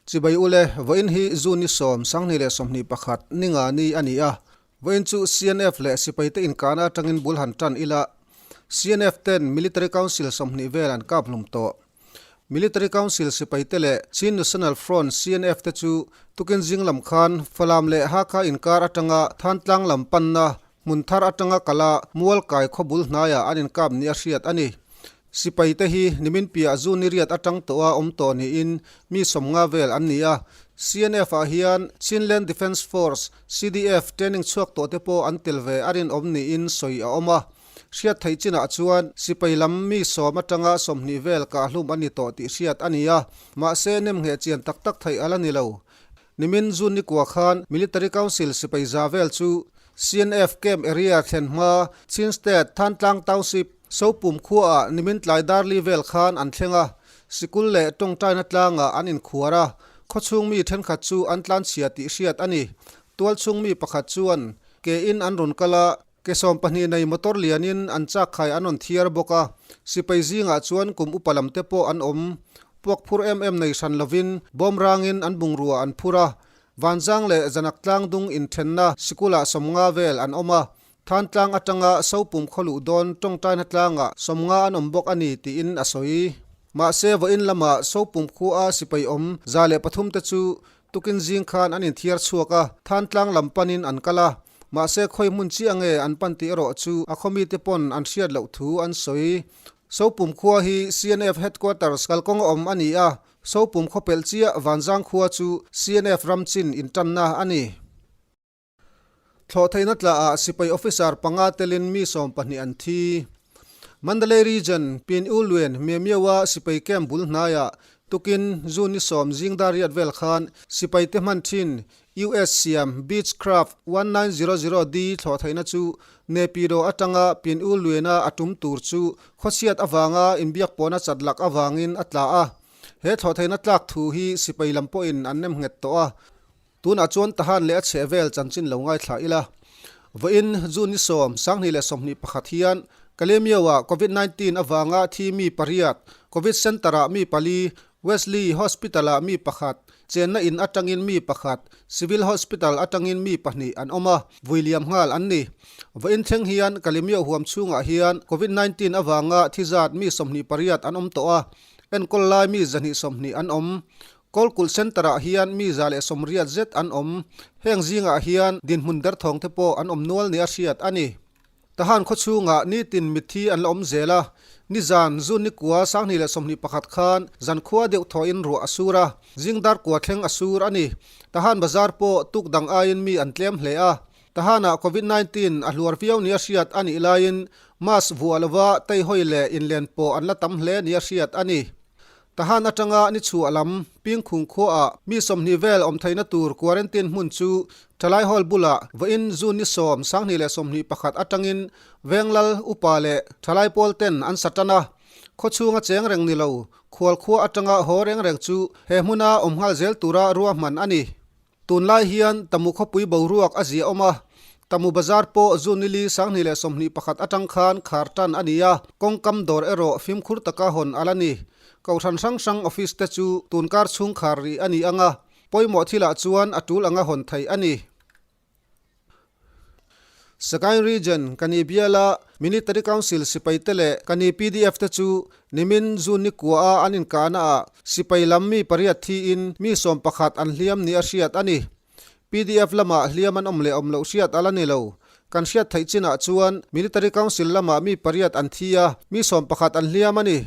Chibai ule, vawiin hi June ni sawm, 2021, ni nga ni a ni a. Vawiin chu CNF leh sipaite inkahna atangin bul han tan ila, CNF ten Military Council 20 vel an kap hlum tawh. Military Council sipaite leh Chin National Front, CNF, te chu tukin zing lam khan Falam leh Hakha inkar atanga Thantlang lam panna hmun thar atanga kala mual kai khawbul hnaiah an inkap ni a hriat a ni. Sipaite hi nimin piah zu ni riat atang tawha awm tawh niin mi 50 vel an ni a. CNF ah hian Chinland Defence Force, CDF, training chhuak tawh te pawh an tel ve a rinawm niin sawi a awm a. Hriat theih chinah chuan sipai lam mi 10 atanga 20 vel kahhlum a ni tawh tih hriat a ni a, mahse nemngheh chian tak tak theih a la ni lo. Nimin June ni kua khan Military Council sipai za vel chu CNF camp area thlen hma Chin State Thantlang Township Sopum khuaah nimin tlai darli vel khan an thleng a, sikul leh tawngtaina tlangah an inkhuar a, khawchhung mi thenkhat chu an tlanchhia tih hriat a ni. Tualchhung mi pakhat chuan ke in an rawn kal a, Ke 12 nei motor lianin an chak khai an rawn thiar bawk a, sipai zingah chuan kum upa lam te pawh an awm. Puak phur em em nei hran lovin bawm rangin an bungrua an phur a, Vanzang leh Zanak tlang dung inthenna sikulah 50 vel an awm a, Thantlang atanga Sopum khawluh dawn tawngtaina tlangah 50 an awm bawk a ni tiin a sawi. Mahse vawiin lamah Sopum khua sipai awm 103 te chu Tukin zing khan an inthiar chhuak a, Thantlang lam panin an kal a, mahse khawi hmun chiah nge an pan tih erawh chu a khawmite pawn an hriat loh thu an sawi. Sopum khua hi CNF headquarters kalkawng a awm a ni a, Sopum khawpelh chiah Vanzang khua chu CNF ram chin intanna a ni. Thlawhtheihna tlaah sipai officer panga telin mi 12 an thi. Mandalay Region, Pin U Luen, Miamioa sipai camp bul hnaiah tukin June ni 10 zing dar riat vel khan sipaite hman thin US siam Beechcraft 1900D thlawhtheihna chu Naypyidaw atanga Pin U Luen-a a tum tur chu khawchhiat avanga inbiak pawhna chat lak avangin a tla a. He thlawhtheihna tlak thu hi sipai lam pawhin an nem nghet tawh a. Tunah chuan Tahan leh a chheh vel chanchin lo ngaithla ila. Vawiin June ni 10, 2021 hian Kalemyo-ah Covid 19 avanga thi mi pariat, Covid Centre-ah mi pali, Wesley Hospital-ah mi pakhat, chenna in atangin mi pakhat, Civil Hospital atangin mi pahnih an awm a, vui liam nghal an ni. Vawiin thleng hian Kalemyo huam chhungah hian Covid 19 avanga thi zat mi 28 an awm tawh a, enkawl lai mi 220 an awm. Kawlkulh Centre-ah hian mi 180 zet an awm. Heng zingah hian dinhmun derthawng te pawh an awm nual nia hriat a ni. Tahan khawchhungah nitin mitthi an la awm zel a, nizan June ni kua 2021 khan zankhua deuh thawhin ruah a sur a, zingdar kua thleng a sur a ni. Tahan bazar pawh tuk dang aiin mi an tlem hle a. Tahanah Covid 19 a hluar viau nia hriat a nih laiin mask vuah lova teihawi leh inlen pawh an la tam hle nia hriat a ni. Tahan atanga ni chhuah lam Pingkhung khuaah mi 20 vel awm theihna tur quarantine hmun chu Thalai Hall bulah vawiin June ni 10, 2021 atangin Venglal upa leh Thalai pawl ten an sa tan a. Khawchhunga cheng reng ni lo, khual khua atanga haw reng reng chu he hmuna awm nghal zel tura ruahman a ni. Tunlai hian Tamu khawpui boruak a zia awm a, Tamu bazar pawh June ni li 2021 atang khan khar tan a ni a, kawngkam dawr erawh fimkhur taka hawn a la ni. Kohhran hrang hrang office te chu tunkar chhung khar rih a ni ang a, pawimawh thilah chuan a tul anga hawn theih a ni. Sagaing Region, Kani biala Military Council sipaite leh Kani PDF te chu nimin June ni kua a an inkahna ah sipai lam mi pariat thiin mi 11 an hliam ni a hriat a ni. PDF lamah hliam an awm leh awm loh hriat a la ni lo. Kan hriat theih chinah chuan Military Council lamah mi pariat an thi a, mi 11 an hliam a ni.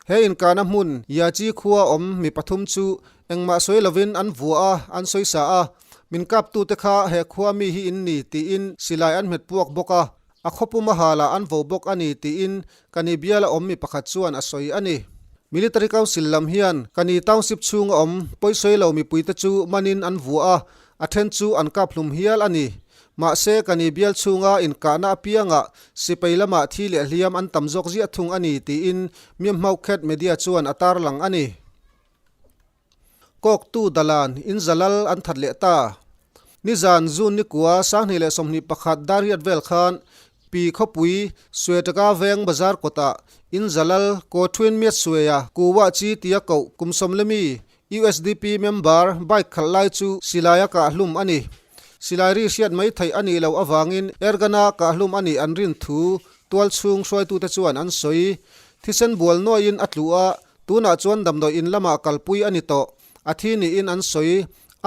He inkahna hmun Yachi khua awm mi pathum chu engmah sawi lovin an vua a, an sawisa a. Min kaptute kha he khua mi hi in ni tiin silai an hmet puak bawk a, a khawpum a halah an vo bawk a ni tiin Kani biala awm mi pakhat chuan a sawi a ni. Military Council lam hian Kani Township chhunga awm pawisawi lo mipuite chu manin an vua a, a then chu an kap hlum hial a ni. Mahse Kani bial chhunga inkahna apiangah sipai lamah thi leh hliam an tam zawk ziah thung a ni tiin Myamhmaukhet Media chuan a tarlang a ni. Kawktu Dalan in zalal an that leh ta. Nizan June ni kua 2021 dar riat vel khan Pi Khawpui Suetaka Veng Bazar kawtah in zalal Ko Thwin Miat Sueia Ku Wah Chi tia koh kum sawm le mi Usdp member bike khalh lai chu silai a kahhlum a ni. Silai ri hriat mai theih a nih loh avangin airgun-a kahhlum a nih an rin thu tualchhung hruaitute chuan an sawi. Thisen bual nuaiin a tlu a, tunah chuan damdawi in lamah kalpui a ni tawh. A thi niin an sawi.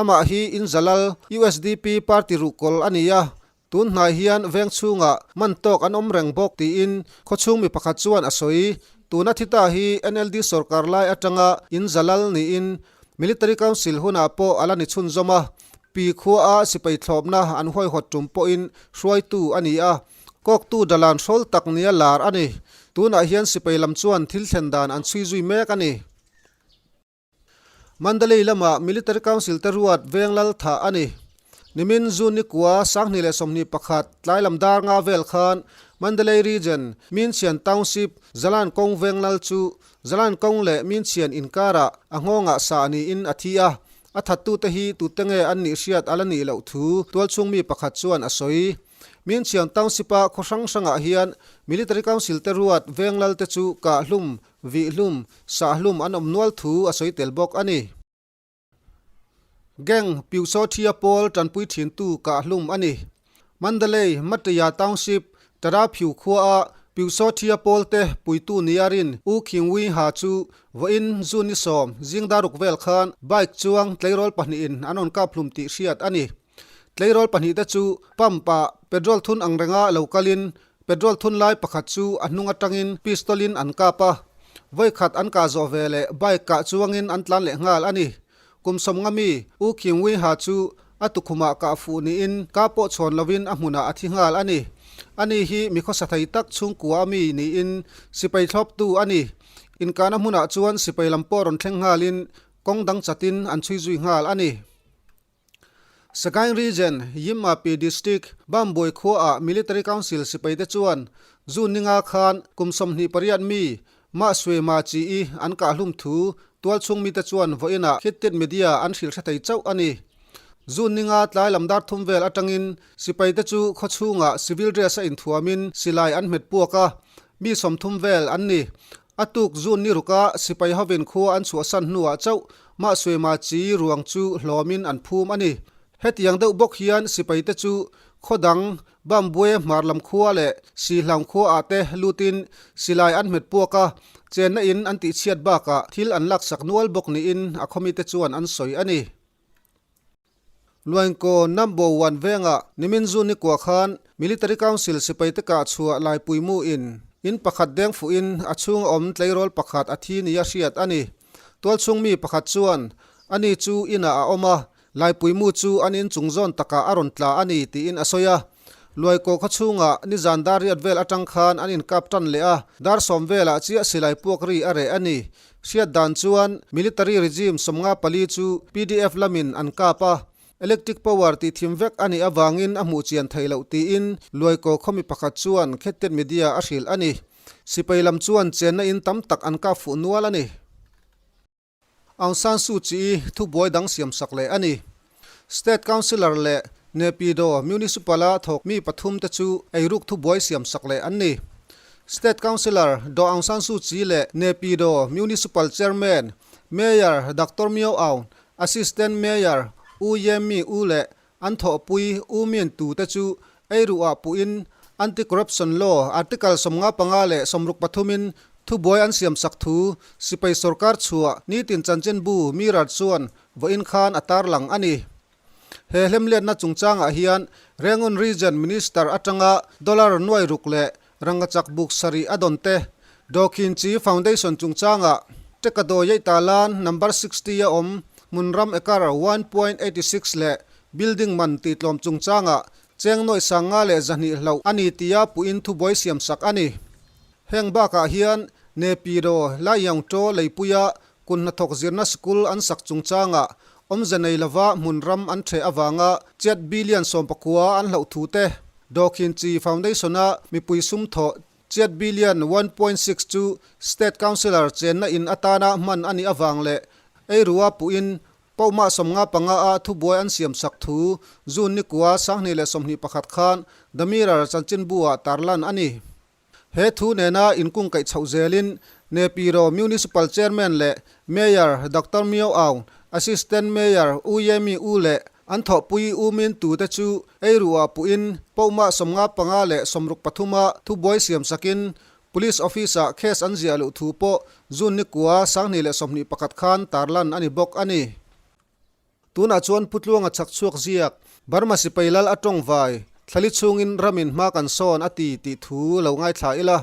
Amah hi Inzalal usdp party ruhkawl a ni a, Tun hnai hian veng chhungah man tawk an awm reng bawk tiin khawchhung mi pakhat chuan a sawi. Tuna thi ta hi NLD sorkar lai atanga in za lal niin Military Council hunah pawh a la ni chhunzawm a, Pi khuaa sipai thlawpna an huaihawt tum pawhin hruaitu a ni a, kawktu dalan hrawl tak nia lar a ni. Tunah hian sipai lam chuan thil thlen dan an chhui zui mek a ni. Mandalay lama Military Council te ruat veng lal thah a ni. Nimin June ni kua 2021 tlai lam dar nga vel khan Mandalay Region, Minchian Township, Zalan kawng veng lal chu Zalan kawng leh Minchian inkarah a nghawngah sah niin a thi a. A thattute hi tute nge an nih hriat a la nih loh thu tualchhung mi pakhat chuan a sawi. Minchian Township-a khaw hrang hrangah hian Military Council te ruat veng lalte chu kah hlum Vih hlum, sah hlum an awm nual thu a sawi tel bawk a ni. Gang Pyusawthia pawl tanpui thintu kah hlum a ni. Mandalay, Mataya Township, Tara Phyu khuaa Pyusawthia pawlte puitu niarin U Khingwi Ha chu vawiin June ni 10 zingdaruk vel khan bike chuang tleirawl pahnihin an rawn kap hlum tih hriat a ni. Tleirawl pahnihte chu pump-ah petrol thun ang renga lo kalin Petrol thun lai pakhat chu a hnung atangin pistol in an kap a, vawi khat an kah zawh ve leh bike kah chuangin an tlan leh nghal a ni. Kum 50 mi U Kim Wee Ha chu a tukhumah kah fuh niin kah pawh chhawn lovin a hmunah a thi nghal a ni. Ani hi mi khawsa thei tak chhungkua a mi niin sipai thlawptu a ni. Inkahna hmunah chuan sipai lam pawh rawn thleng nghalin kawng dang chatin an chhui zui nghal a ni. Sagaing Region, Yimmapi District, Bamboi khuaah Military Council sipaite chuan June ninga khan kum 28 mi Mah Swe Ma Chi-i an kah hlum thu tualchhung mite chuan vawiinah Khit Tit Media an hrilh hre thei chauh a ni. June ninga tlai lam dar thum vel atangin sipaite chu khawchhungah civil dress a inthuamin silai an hmet puak a, mi 30 vel an ni. A tuk June ni ruka sipai hovin khua an chhuahsan hnuah chauh Mah Swe Ma Chi ruang chu hlawmin an phum a ni. Hetiang deuh bawk hian sipaite chu khaw dang Bambue hmar lam khua leh Sihlang khuaah te lutin silai an hmet puak a, chenna in an tihchhiat bakah thil an laksak nual bawk niin a khawmite chuan an sawi a ni. Luaingkaw Number One vengah nimin June ni kua khan Military Council sipaite kah chhuah laipui mu in in pakhat deng fuhin a chhunga awm tleirawl pakhat a thi nia hriat a ni. Tualchhung mi pakhat chuan ani chu inah a awm a, laipui mu chu an in chung zawn takah a rawn tla a ni tiin a sawi a. Luaikaw khaw chhungah nizan dar riat vel atang khan an inkap tan leh a, dar 10 velah chiah silai puak ri a reh a ni. Hriat dan chuan military regime 54 chu pdf lamin an kap a, electric power tih thim vek a nih avangin a hmuh chian theih loh tiin Luaikaw khaw mi pakhat chuan Khettet Media a hrilh a ni. Sipai lam chuan chenna in tam tak an kap fuh nual a ni. Aung San Suu Kyi thubuai dang siamsak leh a ni. State Councillor leh Naypyidaw Municipal-a thawk mi pathum te chu eiruk thubuai siamsak leh an ni. State Councillor Daw Aung San Suu Kyi leh Naypyidaw Municipal Chairman, Mayor Doctor Myo Aung, Assistant Mayor U Ye Mi U leh An thawhpui U Myint Tu te chu eiruhah puhin Anti-Corruption Law Article 55 leh 63 in thubuai an siamsak thu sipai sorkar chhuah nitin chanchinbu Mirror chuan vawiin khan a tarlang a ni. He hlemliatna chungchangah hian Rangoon Region Minister atanga dollar nuai ruk leh rangkachak buk sarih a dawn te, Daw Khin Chi Foundation chungchangah Tekado Yeihtalan number 60 a awm hmunram acre 1.86 leh building man tihtlawm chungchangah cheng nuaih 5100 hlauh a ni tia puhin thubuai siamsak a ni. Heng bakah hian Naypyidaw Laiyaungtaw leipuia kun hnathawk zirna sikul an sak chungchangah awmze nei lova hmun ram an ṭheh avanga kyat billion 19 an hlauh thu te, Daw Khin Chi Foundation-a mipui sum thawh kyat billion 1.6 chu State Councillor chenna in atana hman a nih avang leh eirua puhin Paumah 55 a thubuai an siam sak thu June ni kua 2021 khan The Mirror chanchinbu-ah tarlan a ni. He thu nena inkungkaih chhoh zelin Nepiro Municipal Chairman leh Mayor Doctor Myo Aung, Assistant Mayor U Ye Mi U leh an thawhpui U Min Tu te chu ei ruah puhin Pohmah 55 leh 63 a thubuai siam sakin Police Office-ah case an ziah loh thu pawh June ni kua 2021 khan tarlan a ni bawk a ni. Tunah chuan Pu Tluanga chak chhuak ziak, Burma sipai lal a tawng vai, thlali chhungin ramin hma kan sawn a ti tih thu lo ngaithla ila.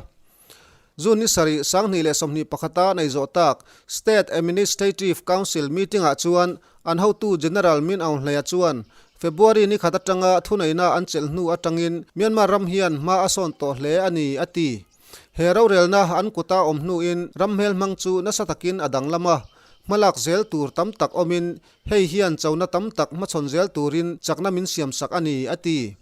June ni sarih 2021 a nei zawh tak State Administrative Council meeting-ah chuan an hotu General Min Aung Hlaing chuan February ni khat atanga thuneihna an chelh hnu atangin Myanmar ram hian hma a sawn tawh hle a ni a ti. He rorelna an kuta awm hnuin ram hmelhmang chu nasa takin a danglam a, hmalak zel tur tam tak awmin hei hian chona tam tak hmachhawn zel turin chakna min siamsak a ni, a ti.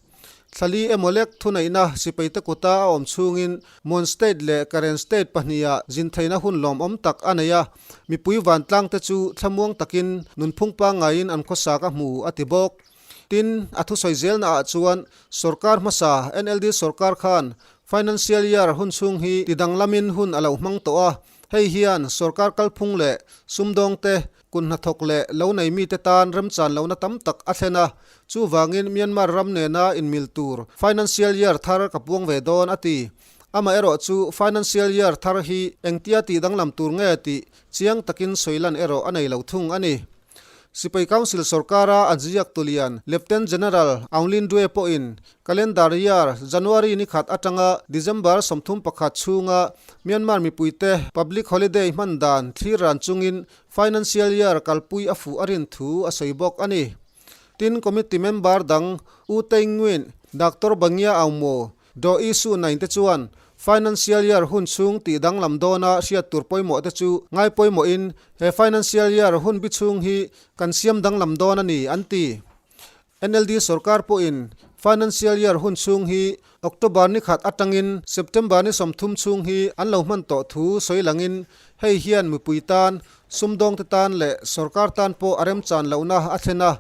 Thlali emaw lek thuneihna sipaite kuta a awm chhungin Mon State leh Karen State pahniha zin theihna hun lawmawm tak a nei a, mipui vantlangte chu thlamuang takin nunphung pangngaiin an khawsak a hmu, a ti bawk. Tin, a thusawi zelna ah chuan sorkar hmasa NLD sorkar khan Financial Year hun chhung hi tidanglamin hun a lo hmang tawh a, hei hian sorkar kalphung leh sumdawngte, kut hnathawk leh lo nei mite tan remchan lohna tam tak a thlen a, chuvangin Myanmar ram nena inmil tur Financial Year thar ka puang ve dawn a ti. Amaherawh chu Financial Year thar hi engtia tihdanglam tur nge tih chiang takin sawilan erawh a nei lo thung a ni. Sipai Council sorkara an ziak tulian Lieutenant General Aung Lin Dwe pawhin calendar year January ni khat atanga December 31 chhunga Myanmar mipuite public holiday hman dan thlir ran chungin financial year kalpui a fuh a rin thu a sawi bawk a ni. Tin, committee member dang U Teing Nguyen, Doctor Bangia Aung Maw, Daw Isu Nain te chuan Financial Year hun chhung tih danglam dawna hriat tur pawimawh te chu ngai pawimawhin he Financial Year hun bi chhung hi kan siam danglam dawn a ni an ti. NLD sorkar pawhin Financial Year hun chhung hi October ni khat atangin September ni 30 chhung hi an lo hman tawh thu sawi langin hei hian mipui tan, sumdawngte tan leh sorkar tan pawh a remchan lohna a thlen a.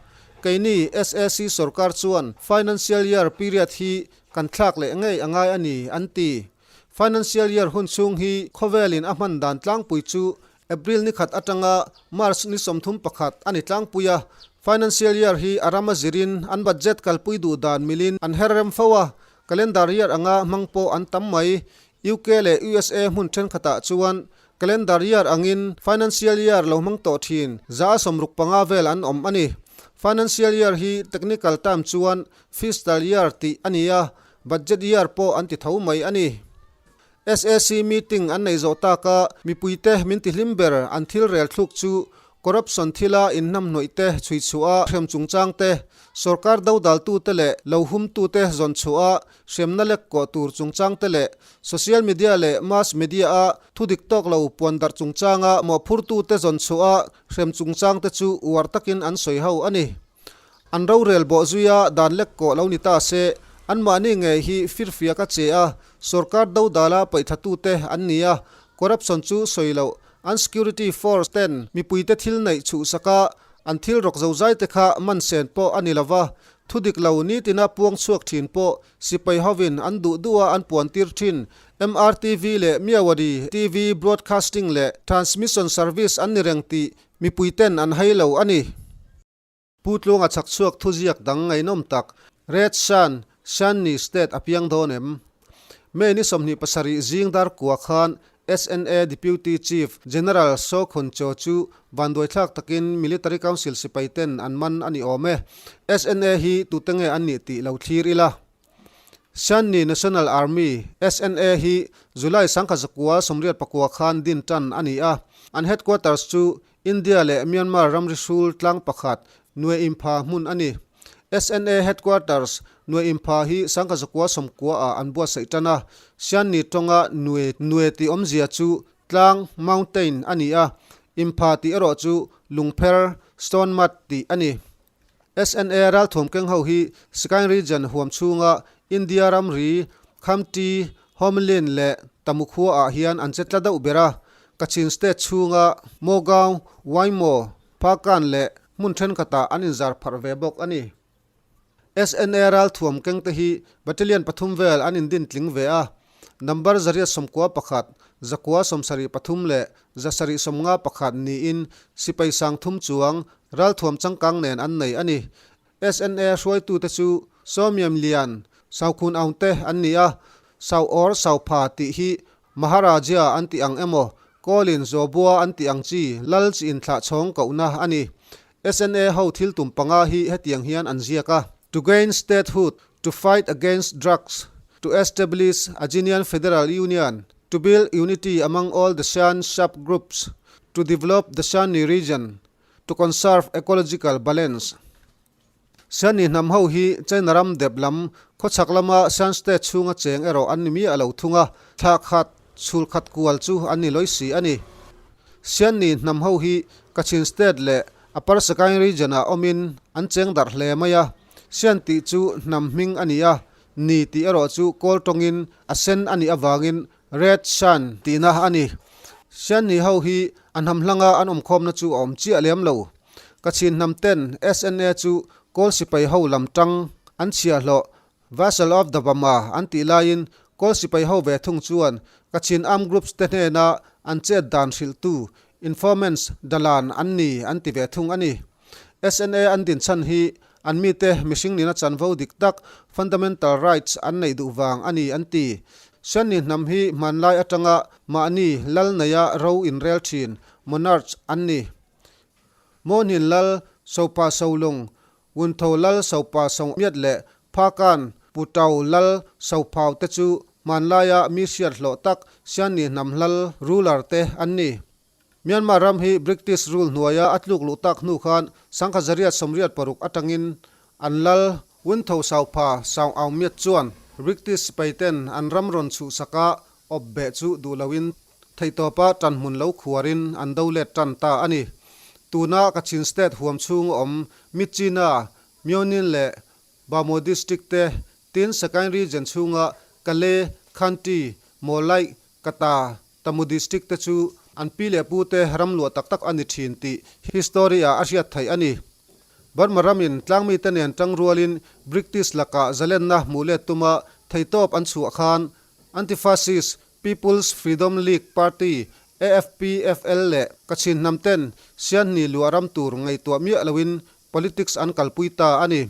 Keini SAC sorkar chuan Financial Year period hi Kan thlak leh ngei a ngai a ni, an ti. Financial year hun chhung hi khawvelin a hman dan tlangpui chu April ni khat atanga March ni 31 a ni tlangpui a. Financial year hi a ram a zirin an budget kalpui duh dan milin an her rem fo a, calendar year anga hmang pawh an tam mai. UK leh USA hmun thenkhatah chuan calendar year angin financial year lo hmang tawh thin 65 vel an awm a ni. Financial year hi technical term chuan Fiscal year tih a ni a, budget year pawh an ti tho mai a ni. SAC meeting an nei zawh tak a, mipuite min tihlim ber an thil rel thluk chu corruption thila inhnamhnawih te chhui chhuah a hrem chungchang te, sorkar dodaltute leh lo humtute zawn chhuah a hremna lek kawh tur chungchang te leh social media leh mass media a thudik tawk lo puan darh chungchanga mawhphurtute zawn chhuah a hrem chungchang te chu uar takin an sawi ho a ni. An rorel bawh zuia dan lek kawh lo ni ta se, anmahni ngei hi firfiak a che a, sorkar dodala paihthatute an ni a, corruption chu sawi loh, an security force ten mipuite thil neih chhuhsak a, an thil rawk zozai te kha man sen pawh a ni lova, thudik lo nitina puang chhuak thin pawh sipai hovin an duh duh a an puan tir thin. MRTV leh Myawaddy TV broadcasting leh transmission service an ni reng tih mipuiten an hai lo a ni. Pu Tluanga chak chhuak thuziak dang ngaihnawm tak, Red Shan, Shanni State a piang dawn em? May ni 27 zing dar kua khan SNA Deputy Chief General Saw Khun Cho chu vanduaithlak takin Military Council sipai ten an man a ni awm e. SNA hi tute nge an nih tih lo thlir ila. Shanni National Army, SNA, hi July 1989 khan din tan a ni a, an headquarters chu India leh Myanmar ramri hrul tlang pakhat Nwe Impha hmun a ni. SNA headquarters Nwe Impha hi 1990 ah an buatsaih tan a, Shanni tawnga Nwe Nwe tih awmzia chu tlang, mountain, a ni a, Impha tih erawh chu lungpher, stone mat, tih a ni. SNA ralthuam keng ho hi Sagaing Region huam chhunga India ramri Khamti, Homeland leh Tamu khua ah hian an che tla deuh ber a, Kachin State chhunga Mogaung, Waimo, Phakan leh hmun thenkhatah an inzar pharh ve bawk a ni. SNA ralthuam keng te hi Battalion pathum vel an indin tling ve a, number 191, 973 leh 751 niin sipai 3000 chuang ralthuam changkang nen an nei a ni. SNA hruaitute chu Sawmiam Lian, Saukhun Aungte an ni a, Sau or Saupha tih hi Maharaja an tih ang emaw, Kawlin Zawbua an tih ang chi lal chi inthlah chhawng kohna a ni. SNA ho thil tum panga hi hetiang hian an ziak a. To gain statehood, to fight against drugs, to establish a genuine federal union, to build unity among all the Shan sub-groups, to develop the Shanni region, to conserve ecological balance. Shanni hnam ho hi China ram dep lam khawchhak lama Shan state chhunga cheng erawh an ni miah lo thung a, thla khat chhul khat kual chu an ni lawi si a ni. Shanni hnam ho hi Kachin state leh Upper Sagaing region ah awmin an cheng darh hle mai a, Shan tih chu hnam hming a ni a, ni tih erawh chu kawl tawngin a sen a nih avangin Red Shan tihna a ni. Shan ni ho hi a hnam hlanga an awmkhawmna chu a awm chiah lem lo. Kachin hnam ten SNA chu kawl sipai ho lam tang an chhiahhlawh Vassal of the Bama an tih laiin kawl sipai ho ve thung chuan Kachin armed groups te hnena an chet dan hrilhtu informants dalan an ni an ti ve thung a ni. SNA an din chhan hi an mite mihring nina chanvo dik tak, fundamental rights, an neih duh vang a ni an ti. Shanni hnam hi hmanlai atanga mahni lal neia ro inrel thin, monarchs, an ni. Mawhnin lal Sopa Solung, Wuntho lal Sopa Songmiat leh Phakan Putau lal Sophau te chu hmanlaia mi hriat hlawh tak Shanni hnam lal, ruler, te an ni. Myanmar ram hi British rule hnuaia a tluk luh tak hnu khan 1986 atangin an lal Wintho Saupha Saung Aung Myat chuan British sipaiten an ram rawn chhuhsaka awp beh chu duh loin theihtawpa tanhmun lo khuarin an do let tan ta a ni. Tuna Kachin State huam chhung awm Myitkyina, Myonin leh Bhamo District te tin Sagaing Region chhunga Kale, Khanti, Mawlaih, Kata, Tamu District te chu an pi leh pu te ram luah tak tak a ni thin tih history ah a hriat theih a ni. Burma ramin tlangmi te nen tang rualin British lakah zalenna hmuh let tuma theitawp an chhuah khan Anti-Fascist People's Freedom League Party, AFPFL, leh Kachin hnam ten Sianhni luah ram tur ngaihtuah miah loin politics an kalpui ta a ni.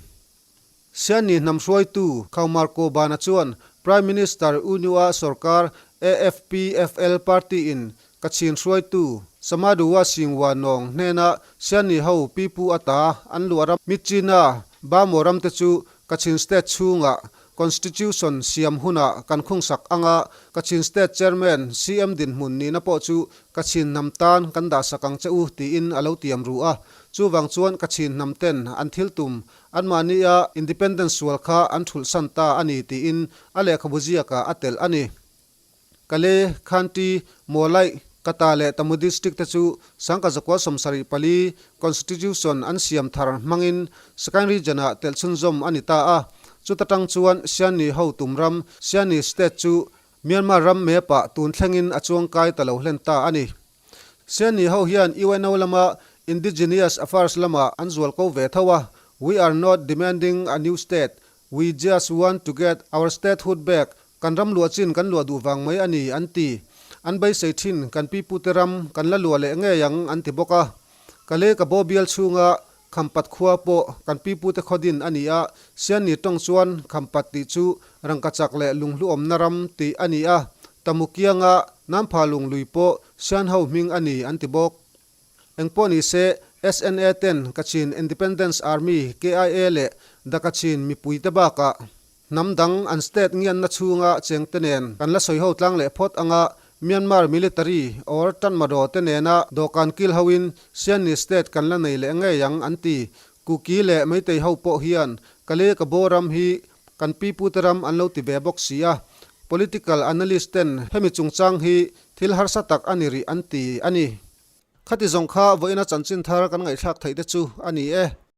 Sianni hnam hruaitu Khaumar Kobana chuan Prime Minister U Nyu-a sorkar AFPFL party-in Kachin hruaitu Samaduwa Singwa Nawng hnena Sianni ho pipu ata an luah ram Myitkyina Bamo ramte chu Kachin State chhunga Constitution siam hunah kan khungsak anga Kachin State Chairman CM dinhmun nihna pawh chu Kachin hnam tan kan dahsak ang che u tiin a lo tiam ru a. Chuvang chuan Kachin hnam ten an thil tum Anmahnia independence sual kha an thulhsan ta a ni tiin a lehkhabu ziakah a telh a ni. Kale, Khanti, Mawlaih, Kata leh Tamu District te chu 1974 Constitution an siam thar hmangin Sagaing Region-ah telh chhunzawm a ni ta a. Chuta tang chuan Sianni ho tum ram, Sianni State chu Myanmar ram map-ah tun thlengin a chuangkai ta lo hlen ta a ni. Sianni ho hian UNO lama Indigenous Affairs lamah an zual ko ve tho a, We are not demanding a new state, we just want to get our statehood back, kan ram luah chin kan luah duh vang mai a ni, an ti. An beisei thin, kan pipute ram kan la luah leh ngei ang, an ti bawk a. Kale ka bo bial chhunga Khampat khua pawh kan pipute khaw din a ni a, Sianni tawng chuan Khampat tih chu rangkachak leh lunghluawmna ram tih a ni a, Tamukianga Nampha lung lui pawh Sianho hming a ni an ti bawk. Engpawh ni se, SNA ten Kachin Independence Army, KIA, leh The Kachin mipuite bakah Hnam dang an state ngianna chhunga chengte nen kan la sawi ho tlang leh phawt anga Myanmar military or Tanmadaw te nena dawhkan kil hoin Sianni state kan la nei leh ngei ang an ti. Kuki leh Meitei ho pawh hian Kale Kabo ram hi kan pipute ram an lo ti ve bawk si a. Political analyst ten hemi chungchang hi thil harsa tak a ni rih an ti a ni. Khati zawng kha vawiina chanchin thar kan ngaihthlak theih te chu a ni e.